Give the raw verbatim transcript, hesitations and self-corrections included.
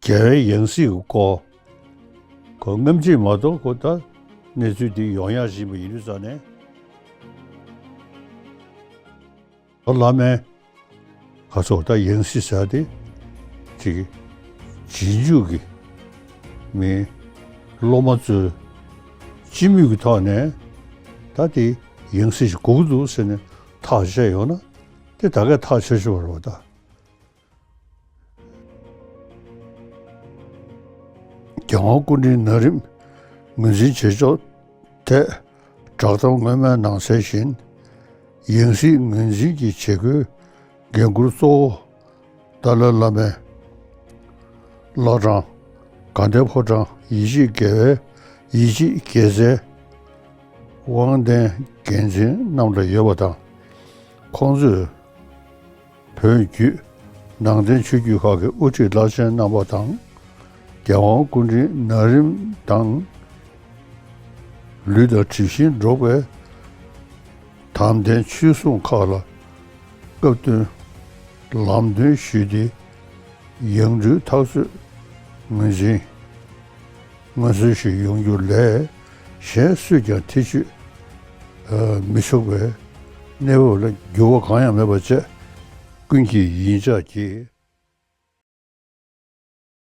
རྒྱལ་བའི་ཡང་སྲིད་ཀྱི་སྐོར། ཁོ་སྔ་ཕྱི་མ་གཏོགས་ཁོ་ད་གནས་ཚུལ་འདི་ཡོང་ཡག་བཞིན་པ་ཡིན་དུས་ཙང་ནས། བླ་མའི་ཁ་སོགས་ད་ཡང་སྲིད་ཟེར་ཏེ་ཅིག་རྗེས་འཇུག་གི་མི་སློབ་མ་ཚོས་སྤྱི་མོས་ཀྱི་ཐོག་ནས་ད་དེ་ཡང་སྲིད་ཞིག་དགོས་ཀྱི་འདུག་ཟེར་ནས་ཐག་བཅད་ཡོང་ན་དེ་ད་གས་ཐག་ཆོད་ཆོད་རེད་བ་ད། རྒྱལ་དབང་སྐུ་ཕྲེང་ན་རིམ་ངོས་འཛིན་བྱེད་ཕྱོགས་ཐད་བསྒྲགས་གཏམ་སྔོན་མའི་ནང་གསལ་བཞིན། ཡང་སྲིད་ངོས་འཛིན་གྱི་བྱེད་སྒོའི་འགན་འཁུར་གཙོ་བོ་ཏཱ་ལའི་བླ་མའི་བླ་བྲང་དགའ་ལྡན་ཕོ་བྲང་ཡིད་ཆེས་དགེ་བའི་ཡིད་ཆེས་དགེ་རྩའི་དབང་ལྡན་འགན་འཛིན་རྣམས་ལ་ཡོད་པ་དང་། ཁོང་ཚོས་བོད་བརྒྱུད་ནང་བསྟན་ཆོས་བརྒྱུད་ཁག་གི་དབུ་ཁྲིད་བླ་ཆེན་རྣམ་པ་དང་། རྒྱལ་དབང་སྐུ་ཕྲེང་ན་རིམ་དང་། ལུས་དང་གྲིབ་བཞིན་འགྲོགས་པའི་དམ་ལྡན་ཆོས་སྲུང་ཁག་ལ་སྐབས་བསྟུན་ལམ་སྟོན་ཞུས་ཏེ། ཡང་སྤྲུལ་ཐག་གཅོད་ངོས་འཛིན་མངོན་གསལ་ཞིག་ཡོང་རྒྱུ་ལས་གཞན་སུས་ཀྱང་ཐེ་བྱུས་མི་ཆོག་པའི་གནས་བབ་ལ་འགྱུར་བ་གང་ཡང་མེད་པ་བཅས་ཀུན་གྱིས་ཡིད་འཇགས་ཀྱིས།